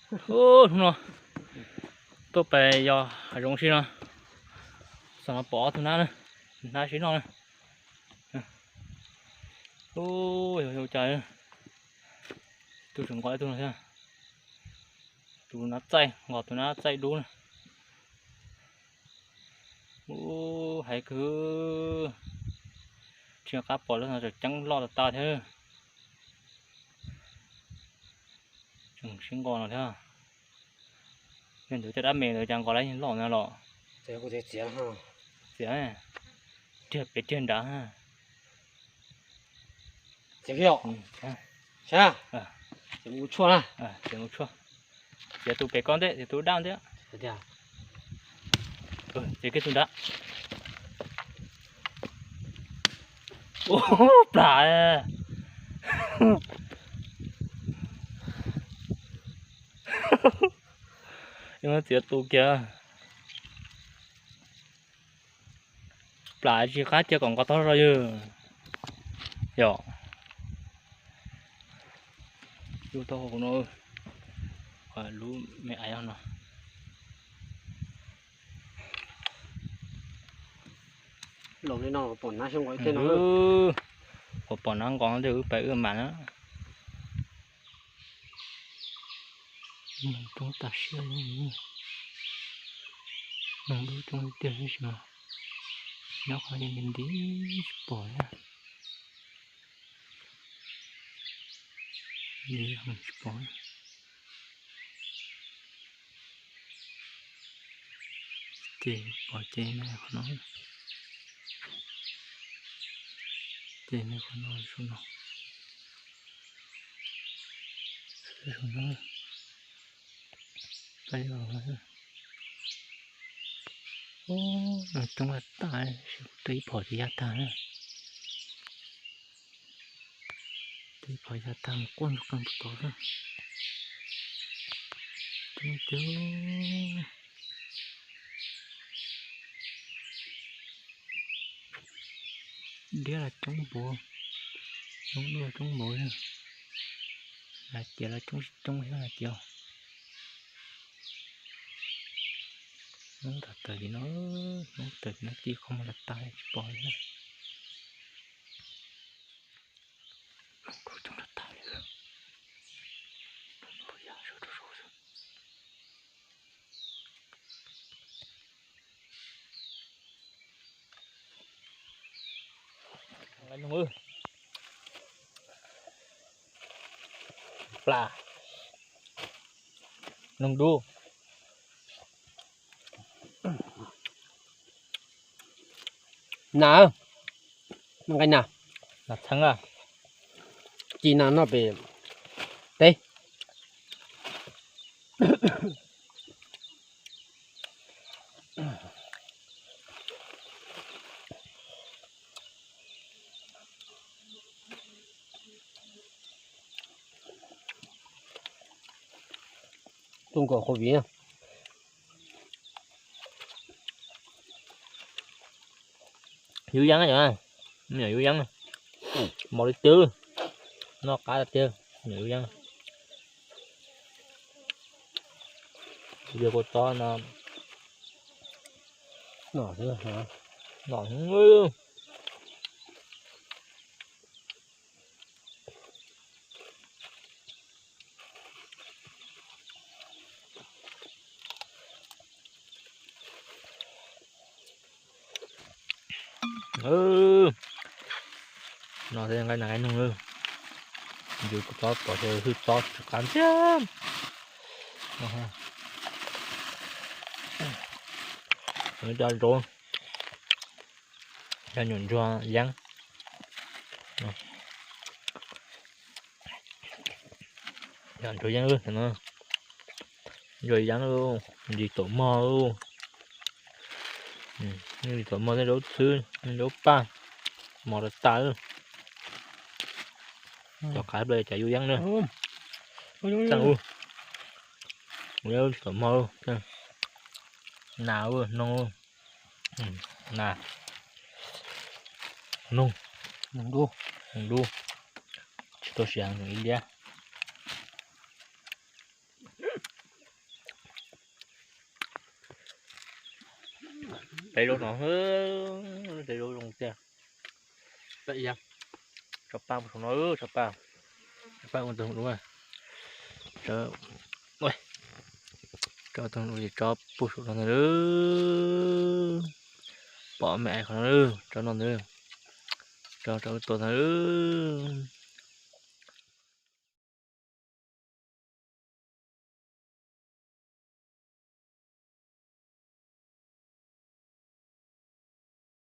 Hnub no tuaj pais yos hav zoov sib no, xam no pom ob tug nab na, nab sib noj na. Ub, yog ua cas, tus tseem nqos ib tug no thiab. Tus nab txaij nqos tus nab txaij dub na. Ub, hais kwv, tsis nco qab pom lawm no tseem ceeb loj tas tas thiab. Tseem sib nqos no thiab. Yog ntawd cov dab me ntawd cas nqos lawm yeej loj na los. Txiav, riag pem riag nrad. Txiav kiag, txiav tus pem ko ntej, txiav tus dab ntej. Txiav kiag tus nrad. Ub, plam. Txiav tus kiag. Plam tsis qab cia kom nqos tag zog yog. Yog, lub taub hau no, lub me aiv no. Los li no pom nab xyoo nqos tej no. Kuv pom nab nqos tej wb pais wb mam na. Noog coob tas siab li. Noog dub coob tiag tiag tab sis mas nyob qhov nti nti tsis pom na. Nti tsis pom. Ces pom ces me qhov no. Ces me qhov no, saum no. Saum no. Peb los, ub, no coob tas tas, twb ib phom ces ya tag na. Twb ib phom ya tag mus quaj ntsuag qees puag tod xwb. Coob tiag. Diab los coob npaum, coob dua coob npaum, lam ciav los coob tsis coob thiab lam ciav. Hnub tawm tawm li no, hnub tawm li no tij qhov muag tas tas tsis pom li na. Coob tas tas li. Plam, noog dub. Nas, nqaij nas, nas txheeb a, ci nas noj pem teb. Tuaj nkaus qhov viv. Yub yeeb, yub yeeb, mos li twb noj qab tiag, yub yeeb. Yog kua txob no, nom, nom. No thiaj nqaij nas nqaij noog lawm. Yus kuv txob pom xyov hwj txob tsis qab ntxiag. Cov ntsuag, cov nyuam ntsuag yeeb. Cov ntsuag yeeb, ntsuag yeeb, ntsis tuam mog, ntsis tuam mog tej zaub txhwb zaub paj, mos tas tas. Cov qav pliag cas yub yeeb na. Txeej ub, ntsis tuam mog, nas, noog, nas, noog, noog dub, tsis tau siav ib liab. Peb zaub no, peb zaub zoo tiag. Tso paj mus saum no, tso paj, tso paj ua ntug dua. Tso tus dua ces tso puag saum no ntag lauj. Pom me ais qhov no lauj, tso no ntag lauj. Tso rau tua ntag lauj.